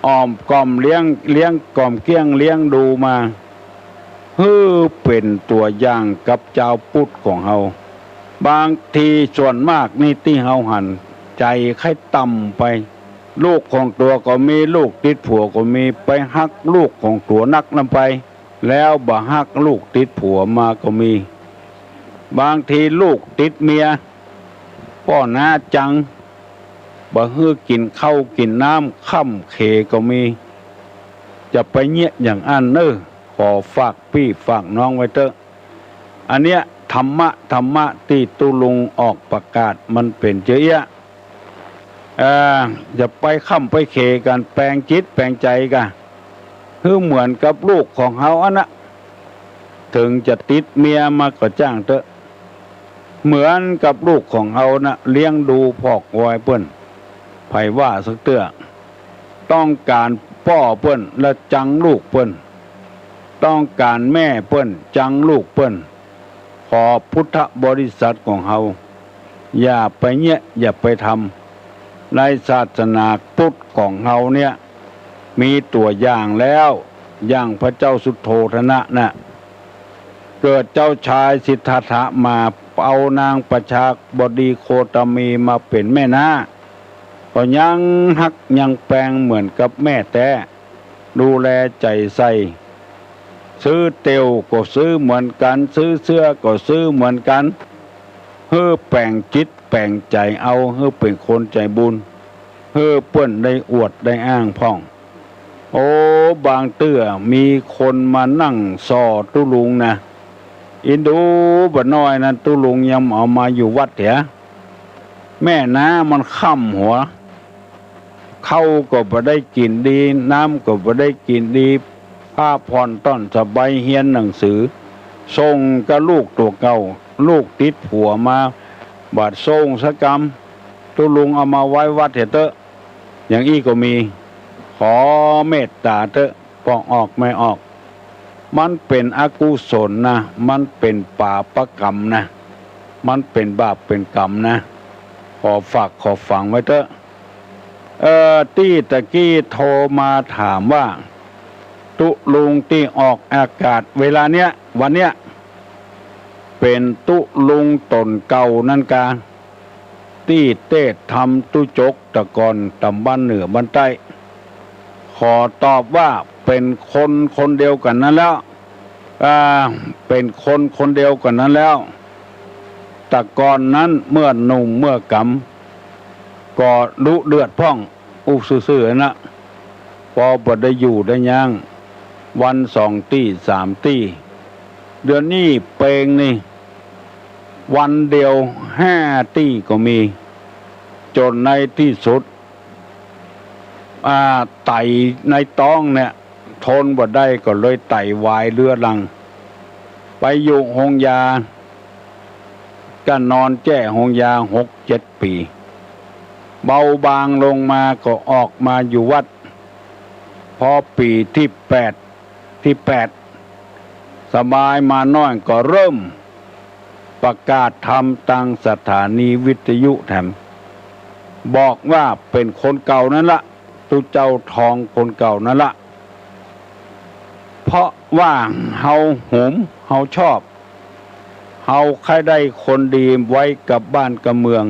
อ้อมก้อมเลี้ยง เลี้ยงก้อมเกลี้ยงเลี้ยงดูมา หื้อเป๋นตั๋วอย่างกับจาวพุทธของเฮา บางทีส่วนมากนี่ตี้เฮาหัน ใจ๋ใค่ต่ำไป ลูกของตั๋วก็มี ลูกติดผัวก็มี ไปฮักลูกของตั๋วนักนำไป แล้วบ่ฮักลูกติดผัวมาก็มี บางทีลูกติดเมีย ป้อน้าจัง บ่หื้อกิ๋นข้าวกิ๋นน้ำ ค่ำเขก็มี จะไปเยียะอย่างอั้นเน่อ ขอฝากปี้ฝากน้องไว้เต๊อะ อันเนี้ยธรรมะ ธรรมะตี้ตุ๊ลุงออกประกาศมันเป๋นเจ้าเอี้ยะ เอ่อ อย่าไปค่ำไปเขกั๋น แป๋งจิตแป๋งใจ๋ก่ะ หื้อเหมือนกับลูกของเฮาอั้นนะ เถิงจะติดเมียมาก็จ้างเต๊อะ เหมือนกับลูกของเฮานะ เลี้ยงดูผ่อกอยเปิ้น ใผว่าสักเตื้อ ต้องก๋านป้อเปิ้นละจังลูกเปิ้น ต้องก๋านแม่เปิ้นจังลูกเปิ้น ขอพุทธบริษัทของเฮา อย่าไปเยียะ อย่าไปทำ ในศาสนาพุทธของเฮาเนี่ย มีตั๋วอย่างแล้ว อย่างพระเจ้าสุทโธทนะน่ะ เกิดเจ้าชายสิทธัตถะมา เอานางประชาบดีโคตมีมาเป๋นแม่น้า ก็ยังฮักยังแปงเหมือนกับแม่แต๊ ดูแลใจ๋ใส่ ซื้อเตียวก็ซื้อเหมือนกั๋น ซื้อเสื้อก็ซื้อเหมือนกั๋น หื้อแป๋งจิตแป๋งใจ๋เอา หื้อเป๋นคนใจ๋บุญ หื้อเปิ้นได้อวดได้อ้างพ่อง โอ้ บางเตื้อมีคนมานั่งส่อตุ๊ลุงนะ อินดูบ่น้อยนั้น ตุ๊ลุงยังเอามาอยู่วัดเหีย แม่น้ามันค่ำหัว ข้าวก็บ่ได้กิ๋นดี น้ำก็บ่ได้กิ๋นดี ผ้าผ่อนต้อนสบาย เฮียนหนังสือ ส่งกับลูกตั๋วเก่า ลูกติดผัวมา บ่ส่งสักกำ ตุ๊ลุงเอามาไว้วัดเหียเต๊อะ อย่างอี้ก็มี ขอเมตต๋าเต๊อะ ป้อออกแม่ออก มันเป๋นอกุศลนะ มันเป๋นปาปกรรมนะ มันเป๋นบาปเป๋นกรรมนะ ขอฝากขอฝังไว้เต๊อะ เอ่อ ตี้ตะกี้โทรมาถามว่า ตุ๊ลุงตี้ออกอากาศเวลาเนี้ย วันเนี้ย เป๋นตุ๊ลุงต๋นเก่านั้นกา ตี้เตศน์ธรรมตุ๊จกตะก่อนต๋ามบ้านเหนือบ้านใต้ ขอตอบว่าเป๋นคนคนเดียวกั๋นนั้นแล้ว อ่า เป๋นคนคนเดียวกั๋นนั้นแล้ว ตะก่อนนั้นเมื่อหนุ่มเมื่อกำ ก็ลุเดือดพ่อง อู้ซื่อๆ นะ ปอบ่ได้อยู่ได้ยั้ง วันสองตี้สามตี้ เดี๋ยวนี้เปงนี่ วันเดียวห้าตี้ก็มี จ๋นในตี้สุด อ่า ไตในต๊องเนี่ย ทนบ่ได้ก็เลยไตวายเรื้อรัง ไปอยู่โฮงยา ก็นอนแจ้โฮงยาหกเจ็ดปี๋ เบาบางลงมาก็ออกมาอยู่วัด พอปี๋ตี้แปด ตี้แปด สบายมาน้อยก็เริ่ม ประกาศธรรมตางสถานีวิทยุแถม บอกว่าเป๋นคนเก่านั้นละ ตุ๊เจ้าทองคนเก่านั้นละ เพราะว่าเฮาหุม เฮาชอบ เฮาใค่ได้คนดีไว้กับบ้านกับเมือง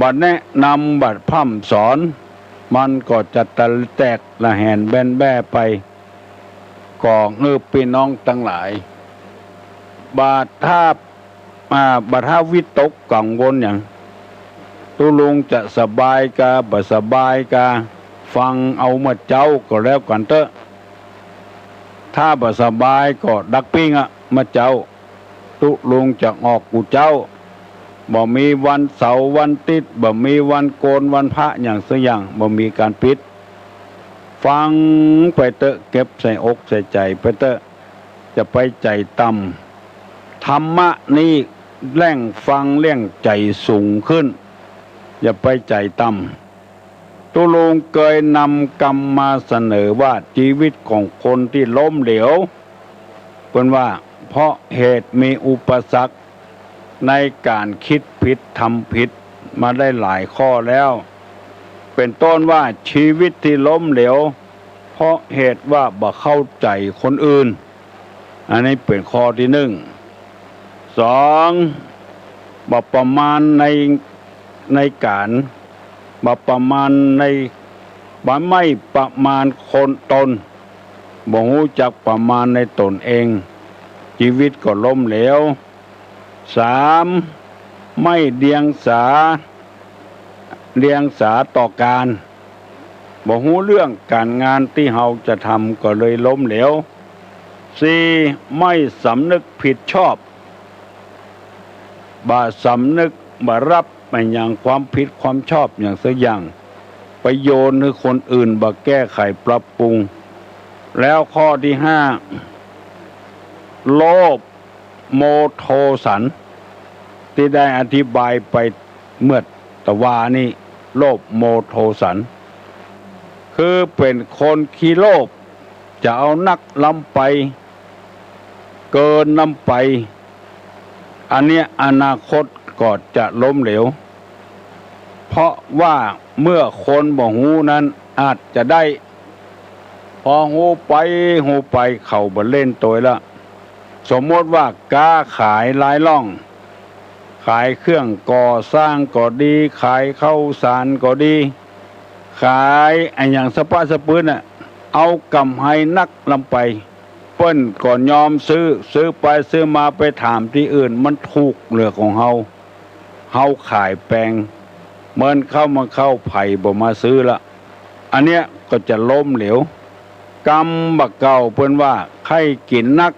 บ่แนะนำ บ่พร่ำสอน มันก็จะแตกละแหนแบนแบ้ไป ก่อหื้อปี้น้องตังหลาย บ่ถ้า อ่า บ่ถ้าวิตกกังวลหยัง ตุ๊ลุงจะสบายกา บ่สบายกา ฟังเอาเมื่อเจ๊าก็แล้วกั๋นเต๊อะ ถ้าบ่สบายก็ดักปิ้งอะ เมื่อเจ๊า ตุ๊ลุงจะออกกู้เจ๊า บ่มีวันเสาร์วันติ๊ด บ่มีวันโกนวันพระหยังสักอย่าง บ่มีก๋านปิด ฟังไปเต๊อะ เก็บใส่อกใส่ใจ๋ไปเต๊อะ จะไปใจ๋ต่ำ ธรรมะนี้แล่งฟังแล่งใจ๋สูงขึ้น อย่าไปใจ๋ต่ำ ตุ๊ลุงเกยนำกำมาเสนอว่า จีวิตของคนตี้ล้มเหลว เปิ้นว่า เพราะเหตุมีอุปสรรคในก๋านกึ๊ดผิดทำผิดมาได้หลายข้อแล้ว เป๋นต้นว่าจีวิตตี้ล้มเหลว เพราะเหตุว่าบ่เข้าใจ๋คนอื่น อันนี้เป๋นข้อตี้นึ่ง สอง บ่ประมาณใน ในก๋าน บ่ประมาณใน บ่ไม่ประมาณคนต๋น บ่ฮู้จักประมาณในต๋นเอง จีวิตก็ล้มเหลว สาม ไม่เดียงสา เดียงสาต่อก๋าน บ่ฮู้เรื่องก๋านงานตี้เฮาจะทำก็เลยล้มเหลว สี่ ไม่สำนึกผิดชอบ บ่สำนึก บ่ฮับอะหยังความผิดความชอบหยังสักอย่าง ไปโยนหื้อคนอื่น บ่แก้ไขปรับปรุง แล้วข้อตี้ห้า โลภ โมโทสัน ตี้ได้อธิบายไปเมื่อตะวานี้ โลภโมโทสัน คือเป๋นคนขี้โลภ จะเอานักล้ำไป เกินล้ำไป อันเนี้ยอนาคตก็จะล้มเหลว เพราะว่าเมื่อคนบ่ฮู้นั้นอาจจะได้ พอฮู้ไป ฮู้ไป เขาบ่เล่นตวยละ สมมติว่าก๊าขายหลายล่อง ขายเครื่องก่อสร้างก็ดี ขายข้าวสารก็ดี ขายอะหยังสะป๊าสะปื๊นน่ะ เอาก๋ำไรนักล้ำไป เปิ้นก็ยอมซื้อ ซื้อไปซื้อมาไปถามตี้อื่น มันถูกเหลือของเฮา เฮาขายแปง เมินเข้ามาเข้า ใผบ่มาซื้อละ อันเนี้ยก็จะล้มเหลว กำบ่าเก่าเปิ้นว่า ใค่กิ๋นนัก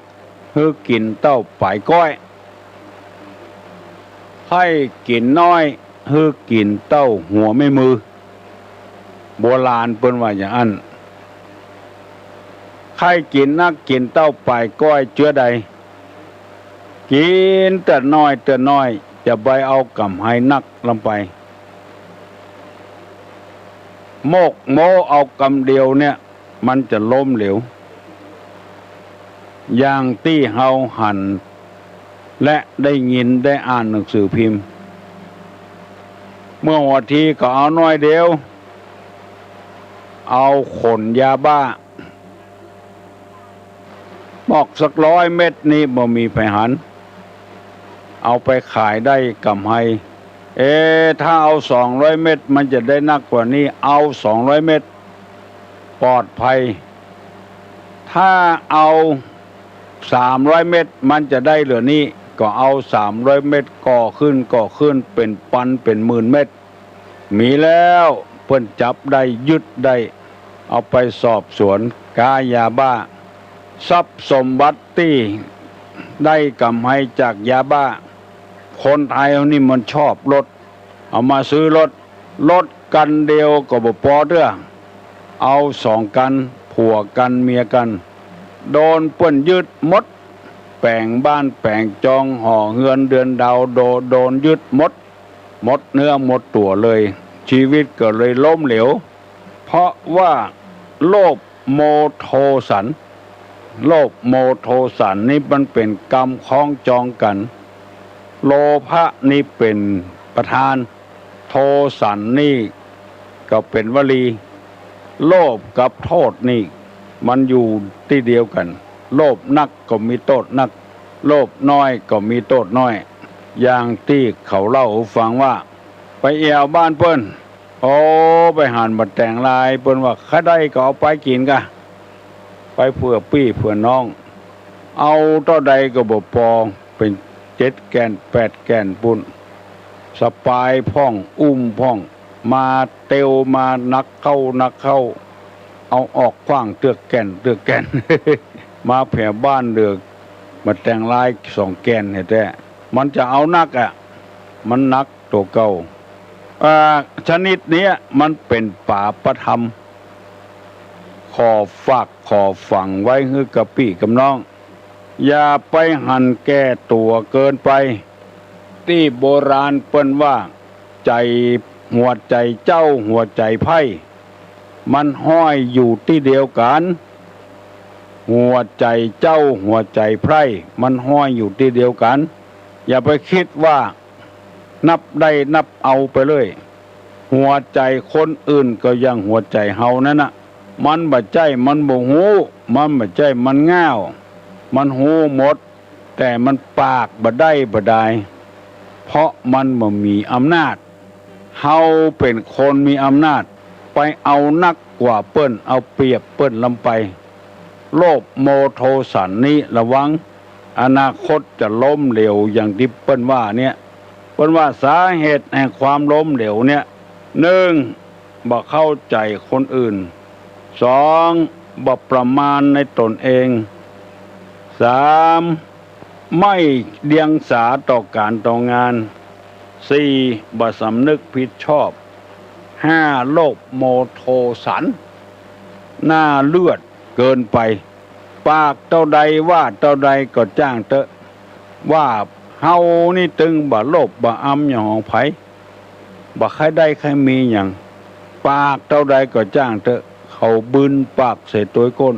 หื้อกิ๋นเต้าป๋ายก๊อย ใค่กิ๋นน้อย หื้อกิ๋นเต้าหัวแม่มือ โบราณเปิ้นว่าอย่างอั้น ใค่กิ๋นนักกิ๋นเต้าป๋ายก๊อยเจื้อใด กิ๋นเตื้อน้อยเตื้อน้อย จะไปเอาก๋ำไรนักล้ำไป โมกโม้เอากำเดียวเนี่ย มันจะล้มเหลว อย่างตี้เฮาหัน และได้ยินได้อ่านหนังสือพิมพ์ เมื่อหัวทีก็เอาน้อยเดียว เอาขนยาบ้า มอกสักร้อยเม็ดนี่บ่มีใผหัน เอาไปขายได้ก๋ำไร เอ๊ะ ถ้าเอาสองร้อยเม็ด มันจะได้นักกว่านี้ เอาสองร้อยเม็ด ปลอดภัย ถ้าเอาสามร้อยเม็ด มันจะได้เหลือนี้ ก็เอาสามร้อยเม็ด ก่อขึ้น ก่อขึ้น เป๋นปัน เป๋นหมื่นเม็ด มีแล้ว เปิ้นจับได้ ยึดได้ เอาไปสอบสวน ก๊ายาบ้า ทรัพย์สมบัติตี้ได้ก๋ำไรจากยาบ้า คนไทยเฮานี่มันชอบรถ เอามาซื้อรถ รถกั๋นเดียวก็บ่ปอเตื้อ เอาสองกั๋น ผัวกั๋นเมียกั๋น โดนเปิ้นยึดหมด แป๋งบ้านแป๋งจอง หอเฮือนเดือนดาว โด โดนยึดหมด หมดเนื้อหมดตั๋วเลย จีวิตก็เลยล้มเหลว เพราะว่าโลภโมโทสัน โลภโมโทสันนี่มันเป๋นกำคล้องจองกั๋น โลภะนี่เป๋นประธาน โทสันนี่ก็เป๋นวลี โลภกับโทษนี่มันอยู่ตี้เดียวกั๋น โลภนักก็มีโต้ษนัก โลภน้อยก็มีโต้ษน้อย อย่างตี้เขาเล่าหื้อฟังว่า ไปแอ่วบ้านเปิ้น โอ้ ไปหันบ่าแตงลาย เปิ้นว่าใค่ได้ก็เอาไปกิ๋นก่ะ ไปเผื่อปี้เผื่อน้อง เอาเต้าใดก็บ่ปอ เป๋นเจ็ดแก่นแปดแก่นปู้น สะปายพ่อง อุ้มพ่อง มาเตียวมานักเข้านักเข้า เอาออกขว้างเตื้อแก่นเตื้อแก่น มาแผวบ้านเหลือบ่าแตงลายสองแก่นแต๊ๆ มันจะเอานักอะ มันหนัก ตั๋วเก่า อ่า ชนิดเนี้ยมันเป๋นปาปธรรม ขอฝากขอฝังไว้หื้อกับปี้กับน้อง อย่าไปหันแก่ตั๋วเกินไป ตี้โบราณเปิ้นว่า ใจ๋ หัวใจ๋เจ้าหัวใจ๋ไพร่ มันห้อยอยู่ตี้เดียวกั๋น หัวใจ๋เจ้าหัวใจ๋ไพร่ มันห้อยอยู่ตี้เดียวกั๋น อย่าไปกึ๊ดว่า นับได้นับเอาไปเลย หัวใจ๋คนอื่นก็อย่างหัวใจ๋เฮานั้นน่ะ มันบ่ใจ้มันบ่ฮู้ มันบ่ใจ้มันง่าว มันฮู้หมด แต่มันปากบ่ได้บ่ดาย เพราะมันบ่มีอำนาจ เฮาเป๋นคนมีอำนาจ ไปเอานักกว่าเปิ้น เอาเปรียบเปิ้นล้ำไป โลภโมโทสันนี้ระวัง อนาคตจะล้มเหลวอย่างตี้เปิ้นว่าเนี่ย เปิ้นว่าสาเหตุแห่งความล้มเหลวเนี่ย นึ่ง บ่เข้าใจ๋คนอื่น สอง บ่ประมาณในต๋นเอง สาม ไม่เดียงสาต่อก๋านต่องาน สี่ บ่สำนึกผิดชอบ ห้า โลภโมโทสัน หน้าเลือดเกินไป ปากเต้าใดว่าเต้าใดก็จ้างเต๊อะ ว่าเฮานี่ตึงบ่โลภบ่อำหยังของใผ บ่ใค่ได้ใค่มีหยัง ปากเต้าใดก็จ้างเต๊อะ เขาบืนปากใส่ตวยก้น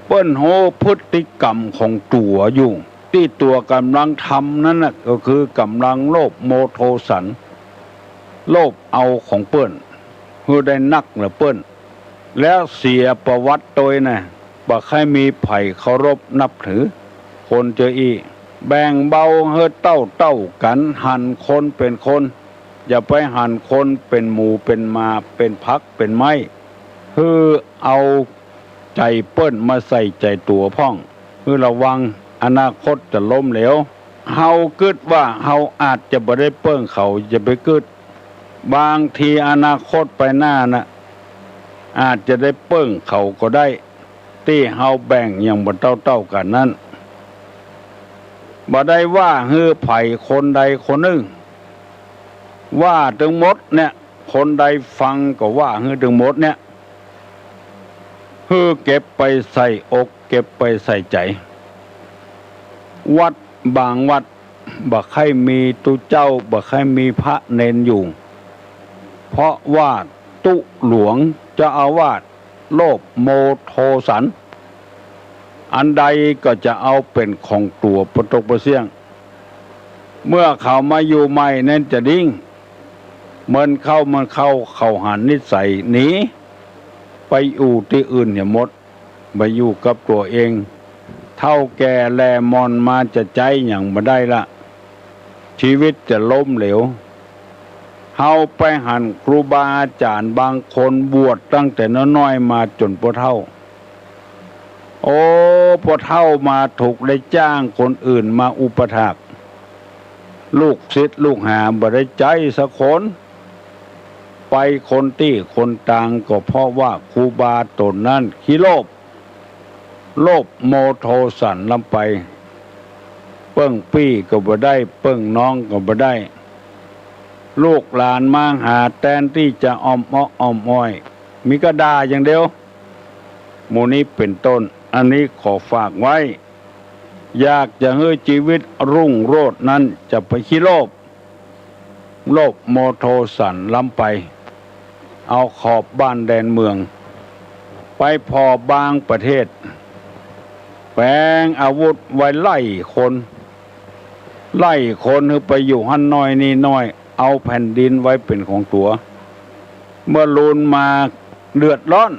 เปิ้นฮู้พฤติกรรมของตั๋วอยู่ ตี้ตั๋วก่ำลังทำนั้นน่ะ ก็คือก่ำลังโลภโมโทสัน โลภเอาของเปิ้น หื้อได้นักเหลือเปิ้น แล้วเสียประวัติตวยน่ะ บ่ใค่มีใผเคารพนับถือ คนเจออี้ แบ่งเบาหื้อเต้าๆ กั๋น หันคนเป๋นคน อย่าไปหันคนเป๋นหมูเป๋นหมา เป๋นผักเป๋นไม้ หื้อเอาใจ๋เปิ้นมาใส่ใจ๋ตั๋วพ่อง หื้อระวัง อนาคตจะล้มเหลว เฮากึ๊ดว่าเฮาอาจจะบ่ได้เปิ้งเขา อย่าไปกึ๊ด บางทีอนาคตไปหน้าน่ะ อาจจะได้เปิ้งเขาก็ได้ ตี้เฮาแบ่งอย่างบ่เต้าๆ กั๋นนั้น บ่ได้ว่าหื้อใผคนใดคนนึ่ง ว่าตึงหมดเนี่ย คนใดฟังก็ว่าหื้อตึงหมดเนี่ย หื้อเก็บไปใส่อก เก็บไปใส่ใจ๋ วัดบางวัด บ่ใค่มีตุ๊เจ้า บ่ใค่มีพระเณรอยู่ เพราะว่าตุ๊หลวงเจ้าอาวาสโลภโมโทสัน อันใดก็จะเอาเป๋นของตั๋วปะตกปะเสี้ยง เมื่อเขามาอยู่ใหม่นั้นจะดิ้ง เมินเข้าเมินเข้า เขาหันนิสัยหนี ไปอยู่ตี้อื่นเหียหมด บ่อยู่กับตั๋วเอง เฒ่าแก่แลหม่อนมาจะใจ๊หยังบ่ได้ละ ชีวิตจะล้มเหลว เฮาไปหันครูบาอาจ๋ารย์บางคนบวชตั้งแต่น้อยๆ มาจ๋นปะเฒ่า โอ้ ปะเฒ่ามาถูกได้จ้างคนอื่นมาอุปัฏฐาก ลูกศิษย์ลูกหาบ่ได้ใจ๊สักคน ไปคนตี้คนตางก็เพราะว่าครูบาต๋นนั้นขี้โลภ โลภโมโทสันล้ำไป เปิ้งปี้ก็บ่ได้ เปิ้งน้องก็บ่ได้ ลูกหลานมาหาแตนตี้จะอ้อมเอ้ออ้อมอ้อย มีก้าด่าอย่างเดียว หมู่นี้เป๋นต้น อันนี้ขอฝากไว้ อยากจะหื้อจีวิตรุ่งโรจน์นั้นจะไปขี้โลภ โลภโมโทสันล้ำไป เอาขอบบ้านแดนเมือง ไปผ่อบางประเทศ แป๋งอาวุธไว้ไล่คน ไล่คนหื้อไปอยู่หั้นน้อยนี่น้อย เอาแผ่นดินไว้เป๋นของตั๋ว เมื่อลูนมาเดือดร้อน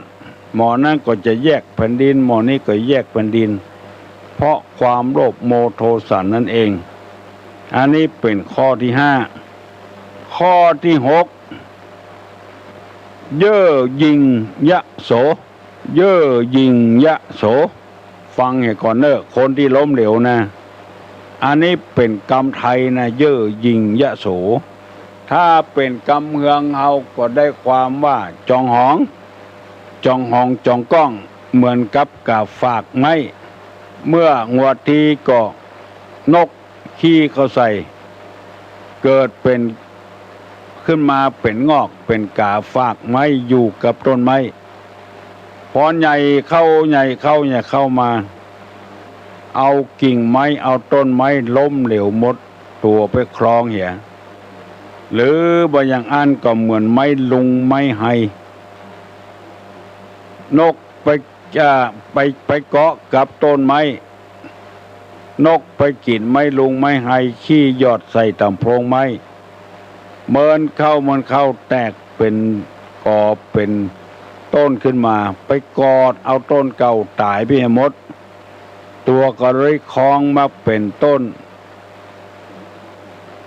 หม่อนั้นก็จะแยกแผ่นดิน หม่อนี้ก็แยกแผ่นดิน เพราะความโลภโมโทสะนั้นเอง อันนี้เป๋นข้อตี้ห้า ข้อตี้หก เย่อหยิ่งยโส เย่อหยิ่งยโส ฟังเหียก่อนเน่อ คนตี้ล้มเหลวนะ อันนี้เป๋นกำไทยนะ เย่อหยิ่งยโส ถ้าเป๋นกำเมืองเฮาก็ได้ความว่า จ๋องหอง จ๋องหองจ๋องก้อง เหมือนกับก๋าฝากไม้ เมื่องวดตี้ก็นก ขี้เข้าใส่ เกิดเป๋น ขึ้นมาเป๋นงอก เป๋นก๋าฝากไม้อยู่กับต้นไม้ พอใหญ่เข้า ใหญ่เข้า ใหญ่เข้ามา เอากิ่งไม้ เอาต้นไม้ล้มเหลวหมด ตั๋วไปคลองเหีย หรือบ่อย่างอั้นก็เหมือนไม้ลุงไม้ไฮ นกไป อ่า ไป ไปเกาะกับต้นไม้ นกไปกิ๋นไม้ลุงไม้ไฮ ขี้หยอดใส่ต๋ามโพรงไม้ เมินเข้า เมินเข้า แตกเป๋นกอเป๋นต้นขึ้นมา ไปกอดเอาต้นเก่าต๋ายไปเหียหมด ตั๋วก็เลยคลองมาเป๋นต้น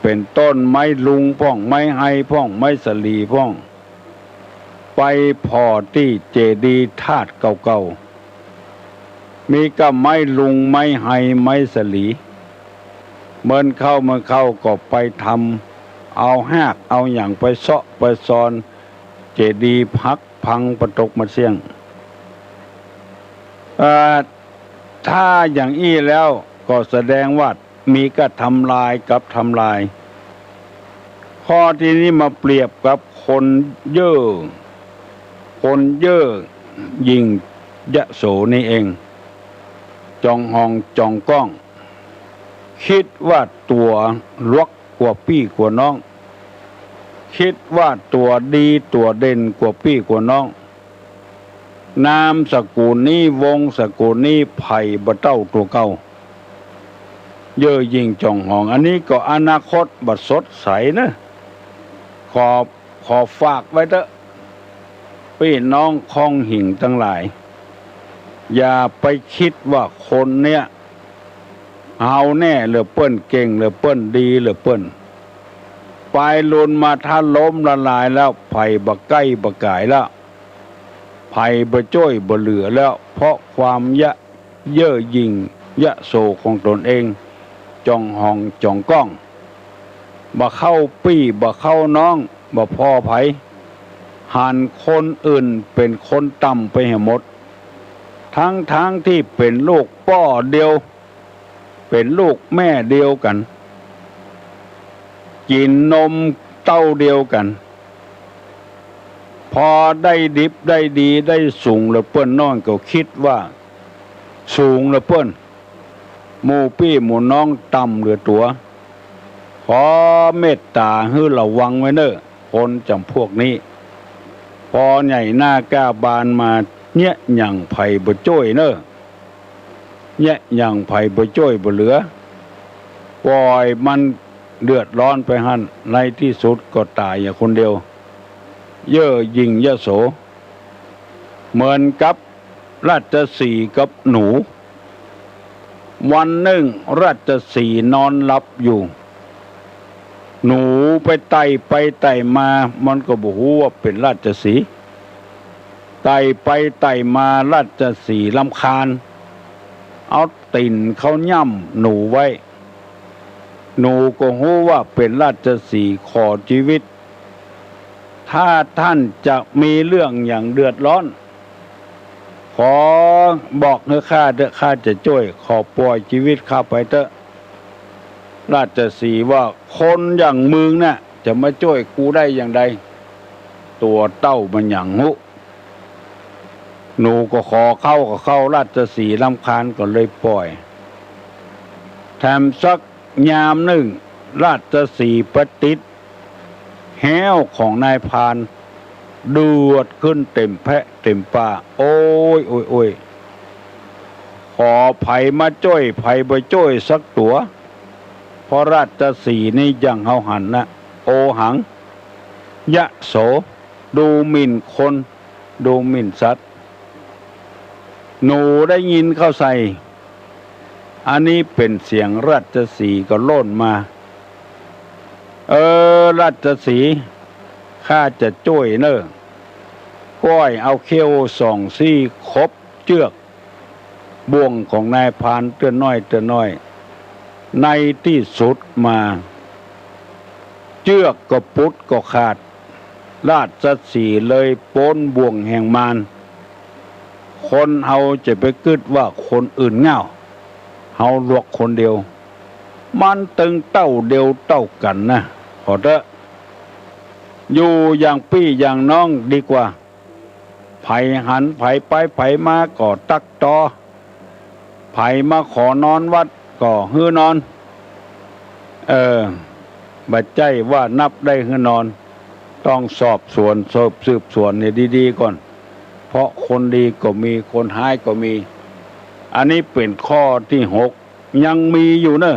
เป๋นต้นไม้ลุงพ่อง ไม้ไฮพ่อง ไม้สะหลีพ่อง ไปผ่อตี้เจดีย์ธาตุเก่าๆ มีก้าไม้ลุง ไม้ไฮ ไม้สะหลี เมินเข้า เมินเข้าก็ไปทำ เอาฮากเอาหยังไปเซาะไปซอน เจดีย์หักพังปะตกหมดเสี้ยง เอ่อ ถ้าอย่างอี้แล้วก็แสดงว่า มีก้าทำลายกับทำลาย ข้อตี้นี้มาเปรียบกับคนเย่อ คนเย่อหยิ่งยโสนี่เอง จ๋องหองจ๋องก้อง กึ๊ดว่าตั๋วหลวกกว่าปี้กว่าน้อง กึ๊ดว่าตั๋วดีตั๋วเด่นกว่าปี้กว่าน้อง นามสกุลนี้ วงศ์สกุลนี้ ใผบ่เต้าตั๋วเก่า เย่อหยิ่งจ๋องหอง อันนี้ก็อนาคตบ่สดใสเน่อ ขอ ขอฝากไว้เต๊อะ ปี้น้องคองหิ่งตังหลาย อย่าไปกึ๊ดว่าคนเนี้ย เฮาแน่เหลือเปิ้น เก่งเหลือเปิ้น ดีเหลือเปิ้น ปายลุนมาถ้าล้มละลายแล้ว ใผบ่ใก้บ่ก๋ายแล้ว ใผบ่จ้วยบ่เหลือแล้ว เพราะความยะ เย่อหยิ่งยโสของตนเอง จ๋องหองจ๋องก้อง บ่เข้าปี้บ่เข้าน้อง บ่ผ่อใผ หันคนอื่นเป๋นคนต่ำไปเหียหมด ตึงๆ ตี้เป๋นลูกป้อเดียว เป๋นลูกแม่เดียวกั๋น กิ๋นนมเต้าเดียวกั๋น พอได้ดิบได้ดีได้สูงเหลือเปิ้นน้องก็กึ๊ดว่าสูงเหลือเปิ้น หมู่ปี้หมู่น้องต่ำเหลือตั๋ว ขอเมตต๋าหื้อระวังไว้เน่อ คนจ๋ำพวกนี้ ปอใหญ่หน้าก้าบานมา เยียะหยั่งใผบ่จ้วยเน่อ เยียะหยั่งใผบ่จ้วยบ่เหลือ ป่อยมันเดือดร้อนไปหั้น ในตี้สุดก็ต๋ายอยู่คนเดียว เย่อหยิ่งยโส เหมือนกับราชสีห์กับหนู วันนึ่งราชสีห์นอนหลับอยู่ หนูไปไต่ไปไต่มา มันก็บ่ฮู้ว่าเป๋นราชสีห์ ไต่ไปไต่มา ราชสีห์รำคาญ เอาตี๋นเข้าย่ำหนูไว้ หนูก็ฮู้ว่าเป๋นราชสีห์ ขอจีวิต ถ้าต้านจะมีเรื่องหยังเดือดร้อน ขอบอกหื้อข้าเต๊อะ ข้าจะจ้วย ขอป่อยจีวิตข้าไปเต๊อะ ราชสีห์ว่า คนอย่างมึงน่ะ จะมาจ้วยกูได้อย่างใด ตั๋วเต้ามันหยังฮู้ หนูก็ขอเข้าก็เข้า ราชสีห์รำคาญก็เลยป่อย แถมสักยามนึ่ง ราชสีห์ไปติดแฮ้วของนายพราน เดือดขึ้นเต๋มแพะเต๋มป่า โอ๊ย โอ๊ย โอ๊ย ขอใผมาจ้วย ใผบ่จ้วยสักตั๋ว เพราะราชสีห์นี่อย่างเฮาหันนะ โอหัง ยโส ดูหมิ่นคน ดูหมิ่นสัตว์ หนูได้ยินเข้าใส่ อันนี้เป๋นเสียงราชสีห์ก็โล่นมา เออ ราชสีห์ ข้าจะจ้วยเน่อ ก้อยเอาเขี้ยวสองซี่ขบเจื้อก บ่วงของนายพรานเตื้อน้อยเตื้อน้อย ในตี้สุดมา เจื้อกก็ปุดก็ขาด ราชสีห์เลยป๊นบ่วงแห่งมาร คนเฮาจะไปกึ๊ดว่าคนอื่นเหง้า เฮาหลวกคนเดียว มันตึงเต้าเดียวเต้ากั๋นนะ ขอเต๊อะ อยู่อย่างปี้อย่างน้องดีกว่า ใผหันใผไปใผมาก็ตั๊กตอ ใผมาขอนอนวัดก็หื้อนอน เออ บ่ใจ้ว่านับได้หื้อนอน ต้องสอบสวน สืบ สืบสวนเนี่ยดีๆ ก่อน เพราะคนดีก็มี คนฮ้ายก็มี อันนี้เป๋นข้อตี้หก ยังมีอยู่เน่อ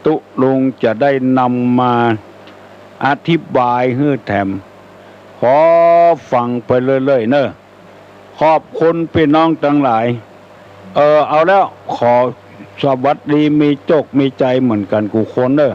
ตุ๊ลุงจะได้นำมาอธิบายหื้อแถม ขอฟังไปเรื่อยๆ เน่อ ขอบคุณปี้น้องตังหลาย เออ เอาแล้ว ขอสวัสดี มีโจคมีชัยเหมือนกั๋นกู้คนเน่อ